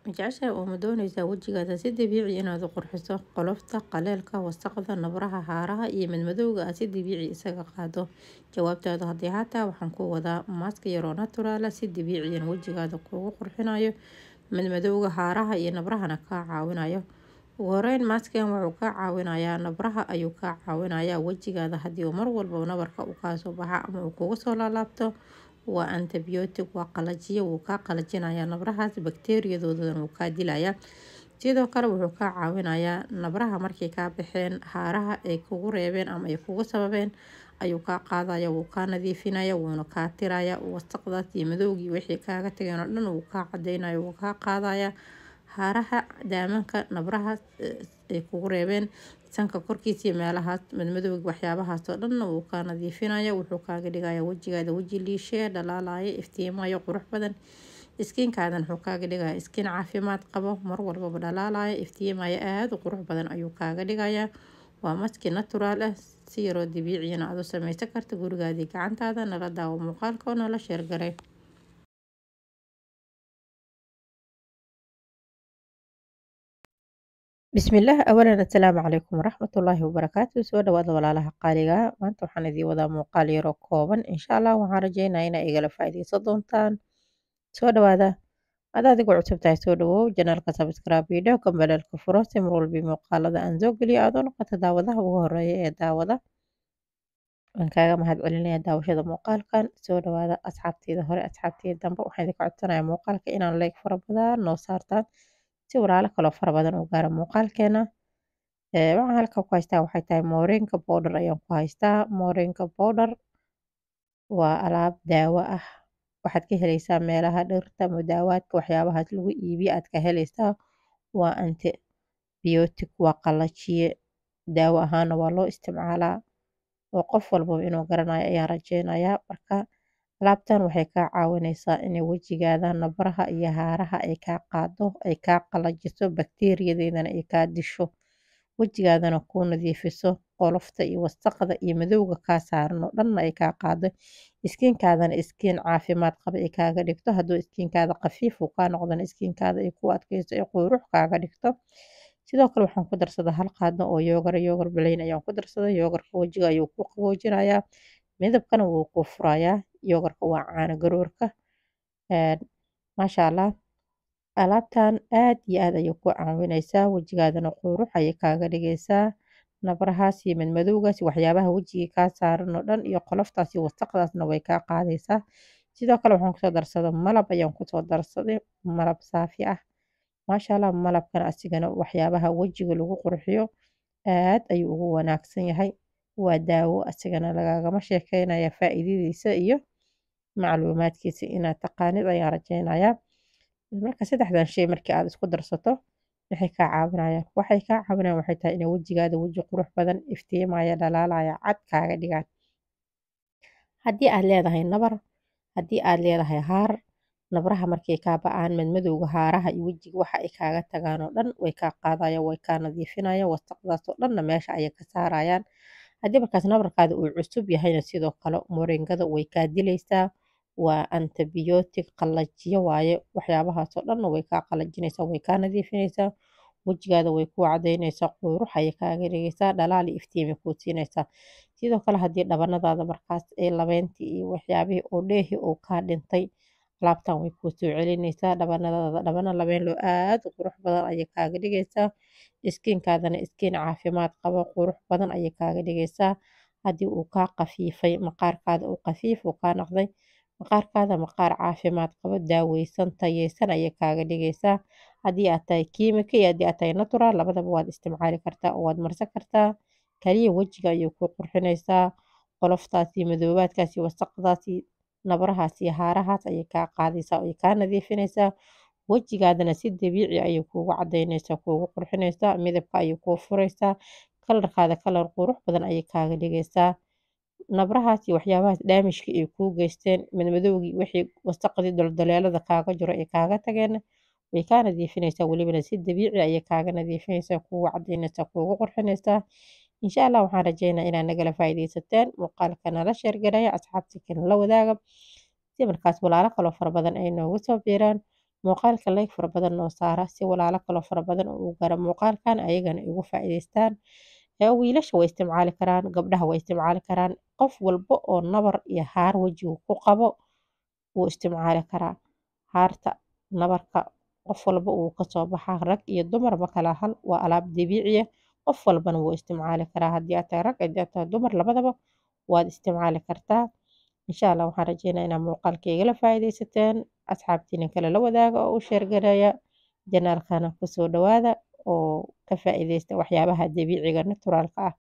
Ma jeceshahay oo ma doonaysaa wajigaada si dabiici inaad u qurxiso? Qolofta, qaleelka, wasakhda, nabraha, haaraha iyo madmadowga aad si dabiici isaga qaado? Jawaabtaadu haddii hataa, waxaan ku wadaa maaska yaroo natural ah, si dabiiciyan wajigaada kuugu qurxinayo, madmadowga, haaraha iyo nabrahana kaa caawinayo. Ugu horeyn, maaskan wuxuu kaa caawinayaa nabraha ayuu kaa caawinayaa. Wajigaada haddii uu mar walba nabarka uu kaasoo baxa ama uu kugu soo laalaabto, waa antibiotic, waa qalajiye, wuu kaa qalajinayaa nabrahaas, bakteeriyadoodana wuu kaa dilayaa. Sidoo kale wuxuu kaa caawinayaa nabraha markay kaa baxeen, haaraha ay kugu reebeen ama ay kugu sababeen ayuu kaa qaadaya, wuu kaa nadiifinaya, wuuna kaa tiraya wasaqdaas iyo madowgii wixii kaaga tageen oo dhan, wuu kaa cadeynaya, wuu kaa qaadaya haaraha, daamanka, nabraha ay kugu reebeen sanka korkiisa iyo meelahaas madmadowga, waxyaabahaas oo dhanna wuu kaa nadiifinaya. Wuxuu kaaga dhigaya wajigaada weji liishee, dhalaalaya, iftiimayo, qurux badan. Skin-kaadan wuxuu kaaga dhigaya skin caafimaad qabo, mar walbaba dhalaalaya, iftiimaya, aada u qurux badan ayuu kaaga dhigayaa. Waa maski natural ah, si yaroo dabiiciyana aad u sameysan karta gurigaadii gacantaada. Nala daawo muuqaalka oo nala share garay. Bismillaah. Awalan, assalaamu calaykum waraxmatullaahi wabarakaatu. Soo dhawaada walaalaha qaaliga. Maanta waxaan idiin wadaa muuqaal yaroo kooban. Insha Allah waxaan rajeynaya inaa igala faa'iideysan doontaan. Soo dhawaada. Hadaad adigu cusub tahay, soo dhawow channel-ka, subscribe iyo gambaleelka furo, si mar walbi muuqaalada aan soo geliyo aad u noqoto daawadaha ugu horeeya ee daawada. Waan kaaga mahad celinaya daawashada muuqaalkan. Soo dhawaada asxaabteyda hore, asxaabteyda dambe. Waxaan idinka codsanayaa muuqaalka inaan like fara badan noo saartaan, si walaalo kaloo fara badan u gaaro muuqaalkeena. Waxaan halka ku haystaa waxay tahay moringa powder ayaan ku haystaa. Moringa powder waa alaab daawo ah. Waxaad ka helaysaa meelaha dhirta, mudaawaadka, waxyaabahaas lagu iibiyo aad ka helaysaa. Waa antibiotic, waa qalajiye, daawo ahaana waa loo isticmaalaa, oo qof walbaba inuu garanayo ayaan rajeynayaa. Marka alaabtan waxay kaa caawineysaa inay wejigaada nabraha iyo haaraha ay kaa qaado, ay kaa qalajiso, bakteeriyadeedana ay kaa disho, wejigaadana kuu nadiifiso, qolofta iyo wasaqda iyo madowga kaa saaran oo dhanna ay kaa qaado, skin-kaadana skin caafimaad qaba ay kaaga dhigto. Hadduu skin-kaada khafiif uu kaa noqdona, skin-kaada ay ku adkeyso, ay qurux kaaga dhigto. Sidoo kale waxaan ku darsaday hal qaadno oo yogurt, yogurt plain ayaan ku darsaday. Yogurt-ka wejiga ayuu ku qaboojinayaa, midabkana wuu ku furayaa. Yogurt-ka waa caano garoorka. Maasha Allah, alaabtan aad iyo aad ayay ku caawineysaa, wejigaadana qurux ayay kaaga dhigeysaa. Nabrahaas iyo madmadowgaas, waxyaabaha wejiga kaa saaran oo dhan iyo qoloftaas iyo wasaqdaasna way kaa qaadeysaa. Sidoo kale waxaan kusoo darsaday malab ayaan kusoo darsaday, malab saafi ah. Maasha Allah, malabkana asigana waxyaabaha wejiga lagu qurxiyo aad ayuu ugu wanaagsan yahay. Waa daawo, asigana lagagama sheekeynaya faa'iidadiisa iyo macluumaadkiisa, inaad taqaanid ayaan rajeynayaa. Marka saddexdan shay markii aad isku darsato, waxay kaa caawinayaan, waxay kaa caawinayaan waxay tahay inay wejigaada weji qurux badan, iftiimaya, dhalaalaya, cad kaaga dhigaan. Haddii aad leedahay nabar, haddii aad leedahay haar, nabraha markay kaa ba'aan, madmadowga, haaraha iyo wejiga waxa ay kaaga tagaan oo dhan way kaa qaadayaan, way kaa nadiifinayaan, wasaqdaas oo dhanna meesha ayay ka saarayaan. Haddii markaas nabarkaada uu cusub yahayna, sidoo kale moringada way kaa dilaysaa. Waa antibiotic, qalajiyo waaye. Waxyaabahaas oo dhanna way kaa qalajinaysaa, way kaa nadiifinaysaa, wejigaada way kuu cadaynaysaa, qurux ayay kaaga dhigaysaa, dhalaal iyo iftiimay kuu siinaysaa. Sidoo kale haddii dhabanadaada markaas ay labeentii iyo waxyaabihii oo dheehi oo kaa dhintay, alaabtan way kuu soo celinaysaa dhabanadaada. Dhabana labeen loo aad u qurux badan ayay kaaga dhigaysaa, skin-kaadana skin caafimaad qabo, qurux badan ayay kaaga dhigaysaa. Haddii uu kaa qafiifay maqaarkaada, uu qafiif uu kaa noqday maqaarkaada, maqaar caafimaad qabo, daaweysan, tayeysan ayay kaaga dhigaysaa. Haddii aad tahay kiimika iyo haddii aad tahay natural, labadaba waad isticmaali kartaa oo waad marsan kartaa. Kaliya wejiga ayay ku qurxinaysaa, qoloftaas iyo madoobaadkaas iyo wasaqdaas iyo nabrahaas iyo haarahaas ayay kaa qaadaysaa oo ay kaa nadiifinaysaa. Wejigaadana si dabiici ayay kuugu cadaynaysaa, kuugu qurxinaysaa, midabka ayay kuu furaysaa, color-kaada color qurux badan ayay kaaga dhigaysaa. Nabrahaas iyo waxyaabahaas damage-ka ay kuu geysteen, madmadowgii, wixii wasaqdii, daldaloolada kaaga jiro ay kaaga tageen, way kaa nadiifinaysaa. Welibana si dabiici ayay kaaga nadiifinaysaa, kuugu cadaynaysaa, kuugu qurxinaysaa. Insha Allah waxaan rajeynaa inaad nagala faa'iidaysateen muuqaalka. Nala share garaya, asxaabta kale la wadaaga, si markaas walaalo kaloo fara badan ay noogu soo biiraan. Muuqaalka like fara badan noo saara si walaalo kaloo fara badan oo u gaaro muuqaalkan ayagana igu faa'iidaystaan. Wiilasha way isticmaali karaan, gabdhaha way isticmaali karaan, qof walba oo nabar iyo haar wejiga ku qabo wuu isticmaali karaa. Haarta nabarka qof walba wuu kasoo baxaa, rag iyo dumar ma kala hal, waa alaab dabiici ah, qof walbana wuu isticmaali karaa. Haddii aad tahay rag, haddii aad tahay dumar, labadaba waad isticmaali kartaa. Insha Allah waxaan rajeynayaa inaad muuqaalka igala faa'iidaysateen, asxaabtiina kale la wadaaga oo u share gareeya, channelkana kusoo dhawaada oo ka faa'iidaysta waxyaabaha dabiiciga naturalka ah.